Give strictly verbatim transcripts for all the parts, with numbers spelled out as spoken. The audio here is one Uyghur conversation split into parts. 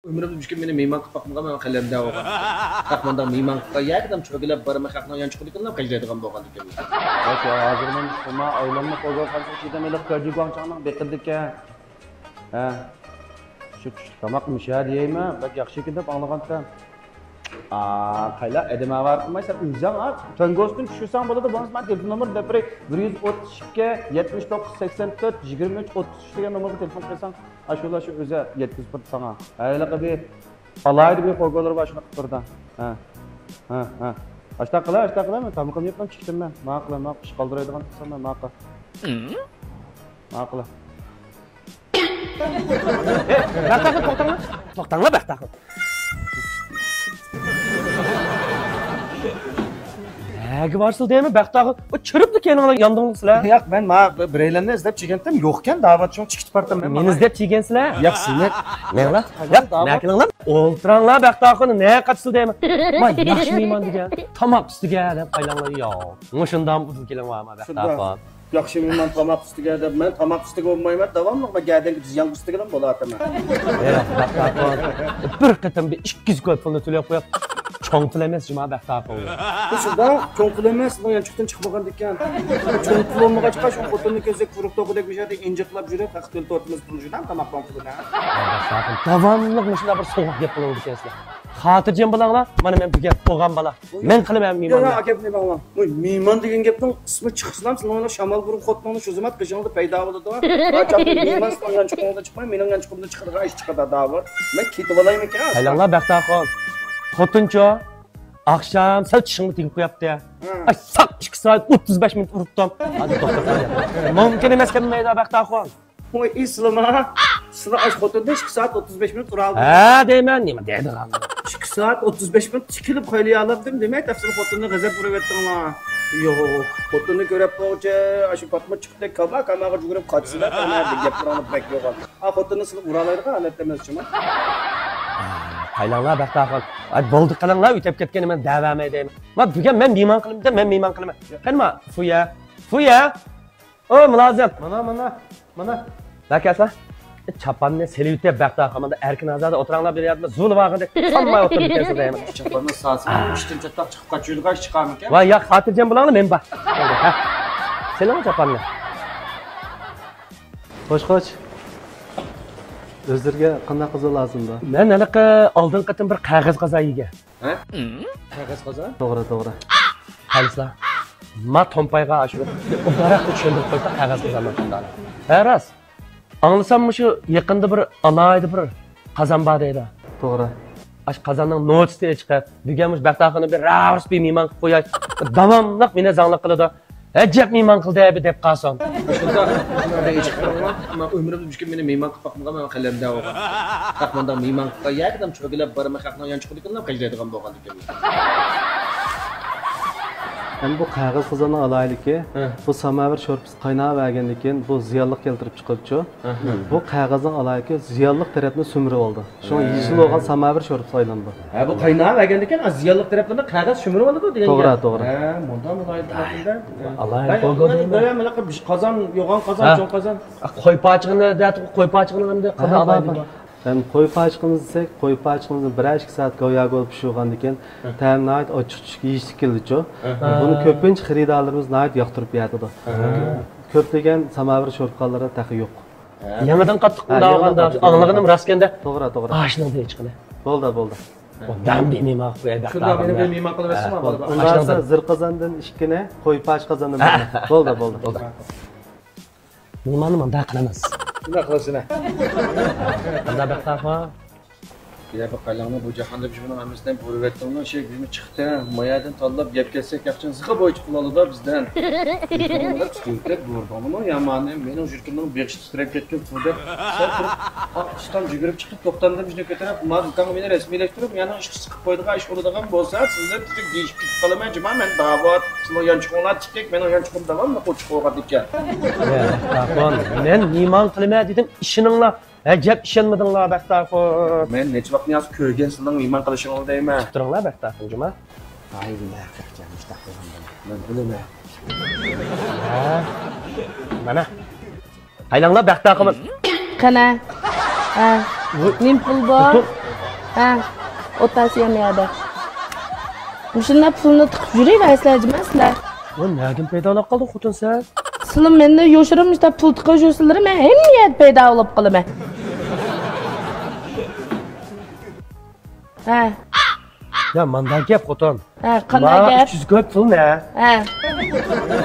ئۆمرۈمدە بىر كىم مېنى مېھمان قىلىپ باقمىغان، مەن قەلەمدە بولغان. خەق مۇنداق مېھمان قىلىپ، يەردە چۆگىلەپ بارىمەن، خەقنىڭ يانچۇقىدىكىلا قەيلەيدىغان بولغاندىكىن. ياق، ھازىر مەن شۇما ئايلانما قوزغالغانسا چىداملىق گاجۇگۇاڭچاڭنىڭ بېقىدىكەن. ھە. شۇ چۈشلۈك تاماق مۇشۇ يەردە يەيمەن، بەك ياخشى ئىكەن دەپ ئاڭلىغانتىم. ئا، قايلا، ئەدەم ئاۋارە قىلماي، سەن ئۆزۈڭ، ئا، تۆنگوستىن چۈشۈرسەڭ بولىدۇ، بولمىسا مەن تېلېفون نومۇر دەپ بېرەي، بىر يۈز ئوتتۇز ئىككى، يەتمىش توققۇز، سەكسەن تۆت، يىگىرمە ئۈچ، ئوتتۇز ئۈچ دېگەن نومۇرغا تېلېفون قىلساڭ، ئاشۇلار شۇ ئۆزى يەتكۈزۈپ بېرىدۇ ساڭا. ھېلىقى بىر ئالاھىدە بىر پوگونلىرى بار، شۇنداق قىلىپ تۇرىدۇ. ھە. ھە، ھە. ئاشتاق قىلە، ئاشتاق قىلە، مەن تامىقىمنى يەپمەن، چىقتىم مەن. ماقۇل، ماقۇل، ئىش قالدۇرايدىغان تۇرسام مەن، ماقۇل. ماقۇل. بەختىيار، توختاڭلار. توختاڭلار، بەختىيار. نەگە بارسىلەر دەيمەن، بەختىيار. ئۇ چىرىپلا كەينىڭلار ياندىڭلار سىلەر. ياق، مەن ما بىرەيلەننى ئىزدەپ چىگەنتىم، يوقكەن، داۋات شۇڭا چىقىپ بارتىم مەن. مېنى ئىزدەپ چىگەنسىلەر؟ ياق، سېنى. مېڭلار. ياق، نەگە كېلىڭلار؟ ئولتۇراڭلار، بەختىيار، نەگە قاچىسىلەر دەيمەن. ما ياخشى مېھمان دېگەن، تاماق ئۈستىگە دەپ قايلاڭلار، ياق. مۇشۇنداق ئۇزۇن كېلىڭلار، ما بەختىيار. ياخشى مېھمان تاماق ئۈستىگە دەپ، مەن تاماق ئۈستىگە بولمايمەن، داۋاملىق مەن گەدەنگە دىز ياڭغۇ ئۈستىگىلا بولاتىمەن. ھە، بەختىيار. بىر قېتىم بىر ئىككى يۈز كوي پۇلنى تۆلەپ قويۇپ، چوڭ پۇل ئەمەس جۇما، بەختىيار. بۇ شۇنداق، چوڭ پۇل ئەمەس، بۇ يانچۇقتىن چىقمىغاندىكەن. چوڭ پۇل بولمىغاچقا، شۇ خوتۇننى كۆزدەك قۇرۇق توقىدەك بۇ يەردە ئىنجىقلاپ يۈرۈپ، ھەق تۆلىتىۋاتىمىز پۇل جۇدام تاماق پۇلىنى. بەختىيار، داۋاملىق مۇشۇنداق بىر سوغۇق گەپ قىلىۋاتىدىكەنسىلەر. خاتىرجەم بولۇڭلار، مانا مەن بۈگۈن بولغان بالا. مەن قىلىمەن مېھماننى. ياق، ياق، گەپنى ماڭا. بۇ مېھمان دېگەن گەپنىڭ ئىسمى چىقسىلا، سىلەرنىڭ شامال بۇرۇن خوتۇنۇڭنى شۇ زامات قېشىڭدا پەيدا بولىدۇ. قاچان مېھمان سىلەرنىڭ يانچۇقىڭىزدا چىقماي، مېنىڭ يانچۇقۇمدا چىقىدىغان ئىش چىقىدۇ، داۋۇت. مەن كېتىۋالايمىكىن؟ قايلاڭلار، بەختىيار ئاخۇن. خوتۇنچۇ، ئاخشام سەل چىشىڭنى تېگىپ قوياتتى. ھە. ئاي، ساق ئىككى سائەت ئوتتۇز بەش مىنۇت ئۇرۇپتۇم. ھازىر توختاپ قالدى. مۇمكىن ئەمەس كەلمەيدۇ، بەختىيار ئاخۇن. ۋاي، ئېسىلما. سىلەر ئاشۇ خوتۇندا ئىككى سائەت ئوتتۇز بەش مىنۇت تۇرالدى. ھە دەيمەن، نېمە دەيدىغان؟ ئىككى سائەت ئوتتۇز بەش مىنۇت تىكىلىپ خەيلىيالامدىم دېمەي، تەپسىلىي خوتۇننى غەزەپ ئۇرۇۋەتتىڭلار. يوق، خوتۇننى كۆرۈپ قالغۇچە، ئاشۇ پاتما چىقتەك كاما كاماغا جۈگۈرۈپ قاچىسىلەر، ئەنە بىر گەپلىرىڭلار بەك يوغان. ئا، خوتۇننى سىلەر ئۇرالايدىغان ھالەتتە ئەمەس جۇما. قايلاڭلار، بەختىيار ئاخۇن. ئاي، بولدى، قىلىڭلار، ئۆتۈپ كەتكىنى مەن دەۋەرمەي دەيمەن. ما بۈگۈن مەن مېھمان قىلىمەن، مەن مېھمان قىلىمەن. قېنى ما، فۇيە، فۇيە. ئو، مۇلازىم. مانا، مانا، مانا. لا كەلسە. چاپاننى سېلىۋېتىپ، بەختىيار ئاخۇن، مانا ئەركىن ئازادە ئولتۇراڭلار، بىر يەردە زۇۋلىۋالغۇدەك سالماي ئولتۇرىدىكەنسىز دەيمەن. چاپاننى سالسىڭىز، ئىشتىن چاتاق چىقىپ قاچىدىغان ئىش چىقارمىكىن؟ ۋاي ياق، خاتىرجەم بولۇڭلار، مەن بار. ھە. سېلىڭ چاپاننى. خوش، خوش. ئۆزلىرىگە قانداق قازا لازىمدۇ؟ مەن ھېلىقى ئالدىنقى قېتىم بىر قەغەز قازا يېگەن. ھە؟ قەغەز قازا؟ توغرا، توغرا. قارىسىلا. ما تومپايغا ئاشۇ ئۇ دەرەخنى چۈشەندۈرۈپ قويسا، قەغەز قازاننىڭ قانداق. ھە، راست. ئاڭلىسام، مۇشۇ يېقىندا بىر ئالاھىدە بىر قازان بار دەيدۇ. توغرا. ئاشۇ قازاننىڭ نوچىسىنى چىقىپ، بۈگۈن مۇشۇ بەختىيار ئاخۇننى بىر راۋۇرۇس بىر مېھمان قىلىپ قوياي. داۋاملىق مېنى زاڭلىق قىلىدۇ. ئەجەب مېھمان قىلدى بۇ دەپ قالسۇن. شۇنداق، شۇنداق دەيدىكەن. مەن ئۆمرۈمدە بىر كىم مېنى مېھمان قىلىپ باقمىغان، مەن قەلەمدە بولغان. خەق مۇنداق مېھمان قىلىپ، يەردە چۆگىلەپ بارىمەن، خەقنىڭ يانچۇقىدىكىلا قەيلەيدىغان بولغاندىكىن. ئەمدى بۇ قەغەز قازاننىڭ ئالاھىدىلىكى، ھە. بۇ ساماۋار شورپىسى قايناۋەرگەندىن كېيىن بۇ زىيانلىق كەلتۈرۈپ چىقىدۇچۇ. ھە. بۇ قەغەزنىڭ ئالاھىدىلىكى زىيانلىق تەرەپنى سۈمۈرۈۋالىدۇ. شۇڭا ھە. يېشىل بولغان ساماۋار شورپىسىغا ئايلىنىدۇ. ھە، بۇ قايناۋەرگەندىن كېيىن زىيانلىق تەرەپلىرىنى قەغەز سۈمۈرۈۋالىدۇ دېگەن توغرا، گەپ. توغرا. ھە، مۇنداق ئالاھىدىلىك. ئالاھىدە بولغان دەيمەن. قازان، يوغان قازان، ھە. چوڭ قازان. قوي پاچىقىنى دەپ، قوي پاچىقىنى ئەمدى قازان ئالاھىدە بار. ھەم قوي پاچىقىمىز دېسەك، قوي پاچىقىمىزنى بىرەر ئىككى سائەت گويا گويا پىشۇرغاندىن كېيىن، ھە. تەمى ناھايىتى ئاچچىق چۈچۈك يېيىشلىك كېلىدىچۇ. ھە. بۇنى كۆپىنچە خېرىدارلىرىمىز ناھايىتى ياقتۇرۇپ يەتىدۇ. ھە. كۆپلىگەن ساماۋار شورپىخانىلىردا تېخى يوق. ھە. يېڭىدىن قاتتىق ھە، ئۇنداق يېڭىدىن بولغاندا، قاتتىق ئاڭلىغىنىم ئۇنداق. راستكەندە. توغرا، توغرا. ئاشنىڭ دېيىشقىنى. بولدى، بولدى. ئۇ دەم بىمىما قوياي، شۇنداق مېنى بىر مېھمان قىلىۋەتسىڭە، ھە، بولدى. ئۇنداق ئاشنىڭ بولسا دەم. زىر قازاندىن ئىككىنى، قوي پاچىقى قازاندىن بىرنى. بولدى، بولدى. بولدى. مېھماننى مۇنداق قىلىمىز. شۇنداق قىلىسىلە. قانداق بەختىيار ئاخۇن؟ يا بىر قايلاڭلار، بۇ جاھاندا بىز بۇنىڭ ھەممىسىنى بۇرىۋەتتىڭلار، شەي بىزمۇ چىقتى، ما يەردىن تاللاپ گەپ كەتسەك، ياخشى زىخى بويىچە پۇل ئالىدۇ بىزدىن. تۈگۈتەپ بۇردۇڭلىمۇ يامانى، مېنىڭ يۈرىكىمنىڭ بېغىشى تىترەپ كەتكەن پۇل دەپ، سەل تۇرۇپ، ئۇستام جۈگۈرۈپ چىقىپ، توختامدىن بىزنى كۆتۈرۈپ، ما دۇكانغا مېنى رەسمىيلەشتۈرۈپ، يەنە ئىشقا سىقىپ قويىدىغان ئىش بولىدىغان بولسا، سىزنى تۈزۈك دېيىشىپ كېتىپ قالىمەن، جۇما، مەن داۋات، سىزنىڭ يانچۇقۇڭلار تىكەك، مېنىڭ يانچۇقۇم داۋاملىق ئوچۇق بولغان ئىكەن. يا، ئاخۇن، مەن مېھمان قىلىمەن دېدىم، ئىشىنىڭلار. ھە، گەپ ئىشەنمىدىڭلار، بەختىيار ئاخۇن. مەن نەچچە ۋاقىتتىن ياخشى كۆرگەن سىلىنىڭ مېھمان قىلىشىڭىزنى دەيمەن. تۇرۇڭلار، بەختىيار ئاخۇن، جۇما. ھاي، مەن بىلىمەن. ھە، مانا. قايلاڭلار، بەختىيار ئاخۇن. قېنى؟ ھە. نېمە پۇل بار؟ ھە، ئوتاسىيەم يەردە. مۇشۇنداق پۇلنى تىقىپ يۈرۈۋەرسىلەر جىما سىلەر. ۋاي، نەدىن پەيدا بولۇپ قالدىڭ خوتۇن سەن؟ سىلەر مەندىن يوشۇرۇن مۇشۇنداق پۇل تىقىپ يۈرسىلەر، مەن ھەممە يەردە پەيدا بولۇپ قالىمەن. ھە. يا، مانداق گەپ خوتۇن. ھە، قانداق گەپ؟ ئۈچ يۈز كوي پۇل نە؟ ھە.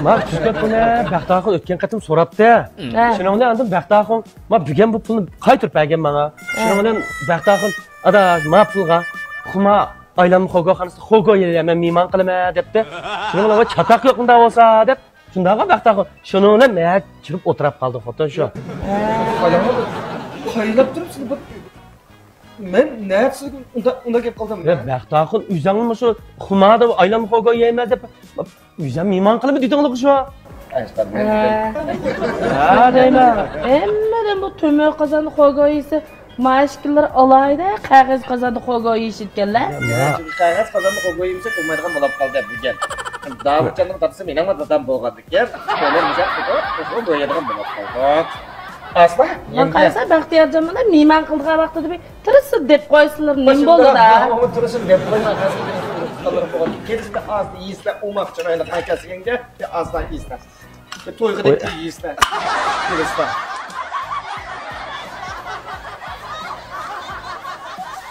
ما ئۈچ يۈز كوي پۇل نە؟ بەختىيار ئۆتكەن قېتىم سوراپتى. ھە. شۇنىڭ بىلەن ئاندىن بەختىيار، ما بۈگۈن بۇ پۇلنى قايتۇرۇپ بەرگەن ماڭا. ھە. شۇنىڭ بىلەن بەختىيار، ئادا، ما پۇلغا خۇما ئايلانما خوگوخانىسىدا خوگو يەيمەن، مېھمان قىلىمەن دەپتۇ. شۇنىڭ بىلەن چاتاق يوق ئۇنداق بولسا دەپ، شۇنداقغا بەختىيار شۇنىڭ بىلەن مەن چىرىپ ئولتۇراپ قالدى خوتۇن شۇ. قايلاپ تۇرۇپسىز بۇ؟ مەن نەدە سىزگە ئۇنداق، ئۇنداق گەپ قىلدىم؟ يا بەختىيار، ئۆزۈڭمۇ شۇ خۇمادا ئايلانما خوگو يەيمەن دەپ، ئۆزۈڭ مېھمان قىلىمەن دېدىڭلىغۇ شۇ. ھە. ھە دەيمەن. ھەممىدىن بۇ تۆمۈر قازاندا خوگو يېسە، مائاش كۈنلىرى ئالاھىدە قەغەز قازاندا خوگو يېيىشىدىكەنلەر. يا. چۈنكى قەغەز قازاندا خوگو يېمىسەك بولمايدىغان بولۇپ قالدى بۈگۈن. داۋۇتجاننىڭ دادىسى مېنىڭلا دادام بولغاندىكىن، كۆڭلۈم يۇمشاپ كېتىپ، خوگو يەيدىغان بولۇپ قالدۇق. ئاسلا، ماڭا قارىسا، بەختىيارجان بىلەن مېھمان قىلىدىغان ۋاقتىدا بىر تىرىسىپ دەپ قويسىلار نېمە بولىدۇ؟ تىرىسىپ دەپ قويماي، قەستەن قىلغانلىرى بولغان. كېلىشتە ئاز يېسىلە، ئوماق چىرايلىق ماي كەسكەنگە، ئاز يېسىلە. تويغىدەك يېيىسىلەر. كېلىسىلەر.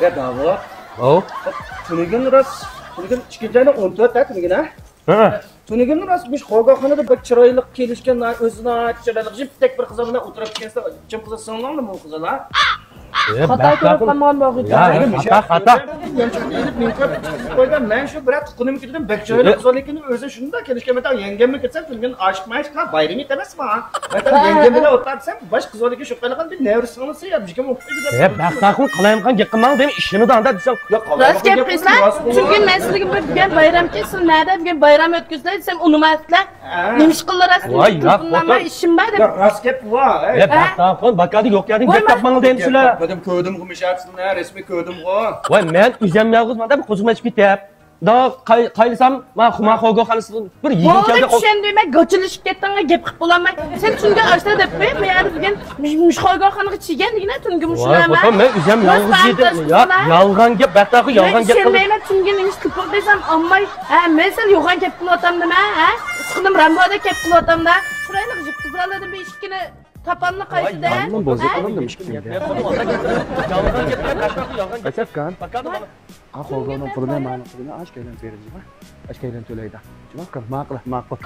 يا داۋۇت. ئاۋۇ. تۈنۈگۈن راست، تۈنۈگۈن ئىككىنچى ئاينىڭ ئون تۆتى ھە، تۈنۈگۈن ھە؟ ھە. تۈنۈگۈن راست مۇشۇ خوگاخانىدا بەك چىرايلىق كېلىشكەن، ئۆزى ناھايىتى چىرايلىق، جىپتەك بىر قىز بىلەن ئولتۇرۇپ كەتسە، جىم قىز سىڭلىڭمۇ قىزىلا؟ خاتا كۆرۈپ قالمىغان بولغىچە. يا، خاتا، خاتا. مەن شۇ بىر تۇغقىنىم كېتىدىم، بەك چىرايلىق قىز ئىكەنلىكىنى ئۆزى شۇنداق كېلىشكەن. مەن يەڭگەممۇ كېتىسەم، تۈنۈگۈن ئاشىق مەشىقلار بايرىمى ئەمەسمۇ؟ مەن يەڭگەم بىلەن ئولتۇرسام، باشقا قىز بىلەن شۇ قىلغان بىر نەۋرىسى سىڭلىسى يا بىزگىمۇ ئوخشايدۇ دەپ. يا، بەختىيار قالايمىقان گەپ قىلماڭ دەيمەن، ئىشىنىدۇ ئاندا دېسەڭ. راست گەپ قىلسا، چۈنكى مەن سىلەرگە بۈگۈن بايرامكەن، سىلەر نەدە بۈگۈن بايرام ئۆتكۈزدى دېسەم، ئۇنىمايسىلەر. نېمىشقىللا راست ئىشىم بار دەپ. يا، راست گەپ بۇ. يا، بەختىيار، باكادا يوق يەردىن گەپ تاپماڭ دەيمەن سىلەر. كۆردۈمغۇ مۇشۇ ئەپسىنى، رەسمىي كۆردۈمغۇ. ۋاي، مەن ئۆزۈم يالغۇز مانداق قوزغىماي چىقىپ كېتىپ. دا قاي-، قايلىسام، ما خۇما خوگوخانىسىدىن بىر يىگىت بولدى، چۈشەندىم، مەن گاچىلىشىپ كەتتىڭ، گەپ قىلىپ بولالماي. سەن تۈنۈگۈن ئاشتا دەپ قويۇپ، مەن دېگەن مۇش-، مۇش خوگوخانىغا چىگەن دېگىنە تۈنۈگۈن مۇشۇ. ۋاي، نېمە؟ خوتۇن، مەن ئۆزۈم يالغۇز يېدىم. يا، يالغان گەپ، بەختىيار، يالغان گەپ قىلدىڭ. مەن ئىشەنمەيمەن، تۈنۈگۈن نېمىشقا تېلېفون قىلسام ئالماي. ھە، مەن سەن يوغان گەپ قىلىۋاتامدىمەن، ھە؟ ئۇسقىنىم رامبودەك گەپ قىلىۋاتامدا. چىرايلىق يىپ قىزلارلاردىن بىر ئىككىنى تاپامدۇ قايسىدە؟ ھە؟ يالغان گەپ، بەختىيار، يالغان گەپ. ئا، خوگونىڭ پۇلىنى، ماڭا پۇلىنى ئاشكايلان بېرىمىز، ھە؟ ئاشكايلان تۆلەيدۇ. ماقۇل، ماقۇل، ماقۇل.